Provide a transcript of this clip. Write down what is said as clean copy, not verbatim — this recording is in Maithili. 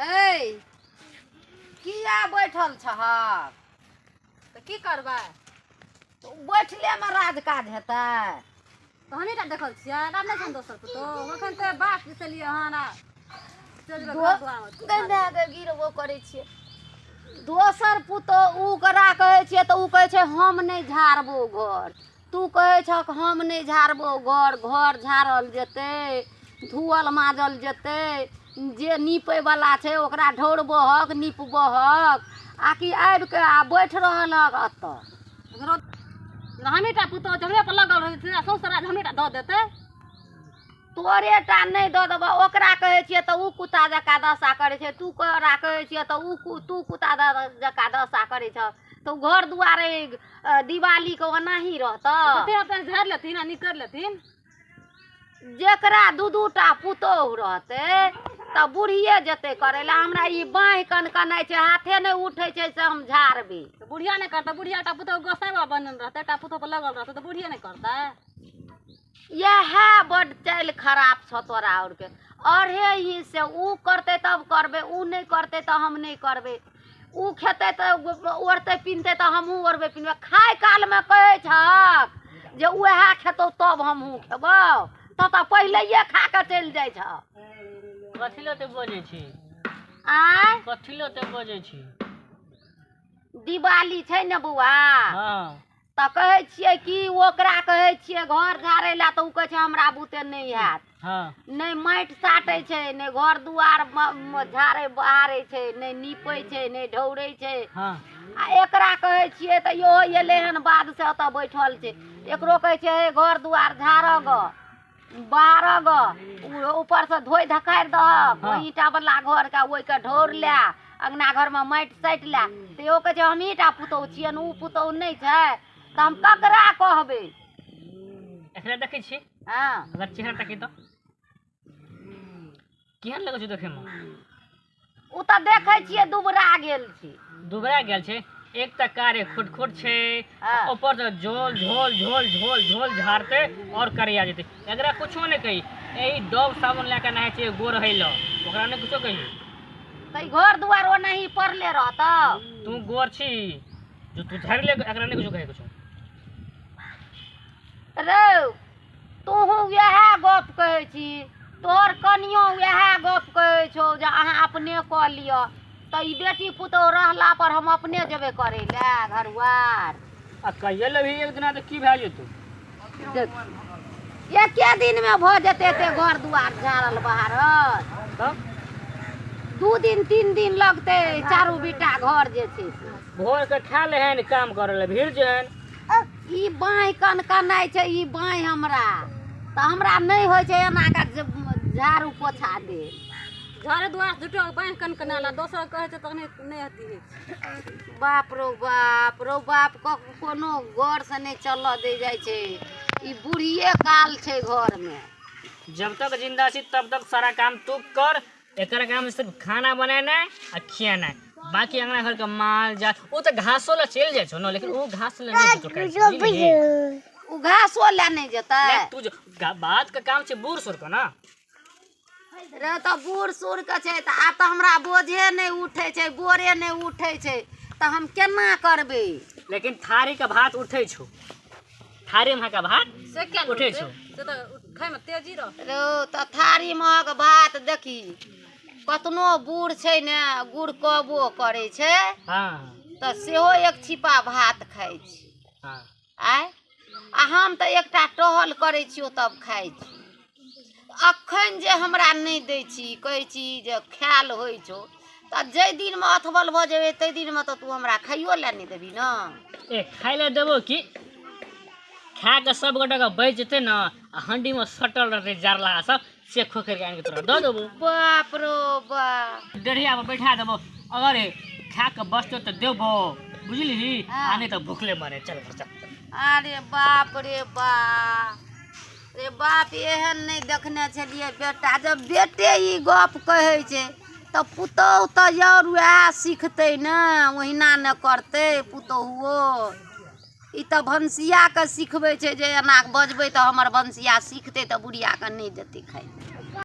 हे किया बैठल छहक? तऽ की करबै? बैठलेमे राज काज हेतै? तहने टा देखल छियै, आब नहि छनि दोसर पुतोहु। एखन तऽ बात बिसलियै हन आ गिरबो करै छियै। दोसर पुतोहु ओकरा कहै छियै तऽ ओ कहै छै हम नहि झाड़बो घर। तू कहै छहक हम नहि झाड़बो घर, घर झाड़ल जेतै, धोअल माजल जेतै, जे नीपैवला छै ओकरा ढौरबहक नीपबहक, आ कि आबिके आ बैठ रहल हक एतऽ। हमहीँ टा पुतोहु हमरे पर लगल रहै छै, सौंसे राज हमरे टा दऽ देतै। तोरे टा नहि दऽ देबऽ। ओकरा कहै छियै तऽ ओ कुत्ता जकाँ दशा करै छै, तू ओकरा कहै छियै तऽ ओ तू कुत्ता जकाँ दशा करै छह। तऽ घर दुआरे दिवालीके ओनाही रहतऽ। अपने झाड़ि लेथिन आ नीक करि लेथिन। जेकरा दू दू टा पुतोहु रहतै तऽ बुढ़िए जेतै करै लए। हमरा ई बाँहि कनकनाइ छै, हाथे नहि उठै छै से हम झाड़बै। तऽ बुढ़िया नहि करतै? बुढ़िया टा पुतोहु गोसाइबा बनल रहतै, एकटा पुतोहु पर लगल रहतै तऽ बुढ़िए नहि करतै? इएह बड्ड चालि खराब छौ तोरा आओरके। अढ़े ही से ओ करतै तब करबै, ओ नहि करतै तऽ हम नहि करबै। ओ खेतै तऽ ओढ़तै पिन्हतै तऽ हमहूँ ओढ़बै पिन्हबै। खाय कालमे कहै छहक जे उएह खेतौ तब हमहूँ खेबौ, तब तऽ पहिलैये खा कऽ चलि जाइ छह। कथी लए बजै छी? आँय, कथी लए बजै छी? दिवाली छै ने बौआ। हँ। तऽ कहै छियै कि ओकरा कहै छियै घर झाड़ै लए तऽ ओ कहै छै हमरा बुते नहि हैत। हँ। नहि माटि साटै छै, नहि घर दुआर झाड़ै बहारै छै, नहि नीपै छै, नहि ढौरै छै। हँ। आ एकरा कहै छियै तऽ इहो एलै हन बादसँ ओतऽ बैठल छै। एकरो कहै छै हे घर दुआर झाड़ऽ गऽ, बाहरऽ गऽ, ऊपरसँ धोइ धकारि दहक ओहि ईंटावला घरके, ओहिके ढौर लए अङ्गना घरमे माटि साटि लए। तऽ इहो कहै छै हमहीँ टा पुतोहु छियनि, ओ पुतोहु नहि छै, तऽ हम ककरा कहबै? एकरा देखै छी? हँ। अगर चेहरा तकी तऽ केहन लगै छै देखैमे? ओ तऽ देखै छियै दुबरा गेल छै। दुबरा गेल छै? एक तऽ कार्य खोट खोट छै, ऊपर से झोल झोल झोल झोल झोल झाड़ते और करिया जेतै। एकरा कुछो नहि कही। एहि डब साबुन लए कऽ नहाय छै गोर होइ लए, ओकरा नहि कुछो कही। तऽ घर दुआर ओनाही पड़ले रहतौ। तू गोर छी जो तू झाड़ि ले, एकरा नहि कुछो कही कुछो। रौ तोहूँ वएह गप कहै छी, तोहर कनियो वएह गप कहै छौ जे अहाँ अपने कऽ लिअ। तऽ ई बेटी पुतोहु रहला पर हम अपने जेबै करै लए घरवार? आ कहियो लेबही एक दिना तऽ की भए जेतौ? देख एके दिनमे भऽ जेतै एते घर दुआर झाड़ल बहारल? तब 2 दिन 3 दिन लगतै चारू बीटा घर जे छै से। भोर के खा लेहन, काम करै लए भीड़ जेहन। ई बाँहि कनकनाइ छै, ई बाँहि हमरा तऽ हमरा नहि होइ छै एना कऽ झाड़ू पोछा दे। घरे दुआर झूठो बाँहि कनकनाला, दोसर कहै छै तखने नहि अथी होइ छै। बाप रौ बाप रौ बाप, कोनो गौरसँ नहि चलऽ दै जाइ छै। ई बुढ़िए काल छै घरमे। जब तक जिंदा छी तब तक सारा काम तू कर। एकर काम सिर्फ खाना बनेनाइ आ खिएनाइ, बाकी अंगना घर के माल जाल ओ तऽ घासो लए चलि जाइ छौ ने, लेकिन ओ घास लए नहि जेतौ काल्हि, बुझलिही? ओ घासो लए नहि जेतै? नहि, तू जो बात के काम छै बूढ़ सूढ़ के ना रे। तऽ बूढ़ सूढ़के छै तऽ आब तऽ हमरा बोझे नहि उठै छै, बोरे नहि उठै छै, तऽ हम केना करबै? लेकिन थारी के भात उठै छौ, थारी में के भात से किया नहि उठै उठतै? छौ। से तऽ खायमे तेजी रह। रौ तऽ थारी महक भात देखी, कतनो बूढ़ छै ने गुड़ कबो करै छै। हँ। तऽ सेहो एक छिपा भात खाइ छै। हँ। आँय, आ हम तऽ एकटा टहल करै छियौ तब खाइ छी। अखन जे हमरा नहि दै छी, कहै छी जे खायल होइ छौ, तऽ जाहि दिनमे अथबल भऽ जेबै ताहि दिनमे तऽ तू हमरा खाइयो लए नहि देबही ने। ए खाय लए देबो की, खा कऽ सब गोटा के बचि जेतै ने आ हंडी में सटल रहतै जरला सब, से खोखरि के आनि के तोरा दऽ देबो। बाप रो बाप। डेढ़िया पर बैठा देबो, अगर खा कऽ बचतौ तऽ देबो, बुझलिही? हँ। आ नहि तऽ भुखले मरे। चल घर चल। अरे बाप रे बाप रे बाप, एहन नहि देखने छलियै बेटा। जब बेटे ई गप कहै छै तऽ पुतोहु तऽ आओर वएह सिखतै ने, ओहिना ने करतै पुतोहुओ। ई तऽ भनसियाके सिखबै छै जे एना बजबै तऽ हमर भनसिया सिखतै तऽ बुढ़ियाके नहि देतै खाइ लए।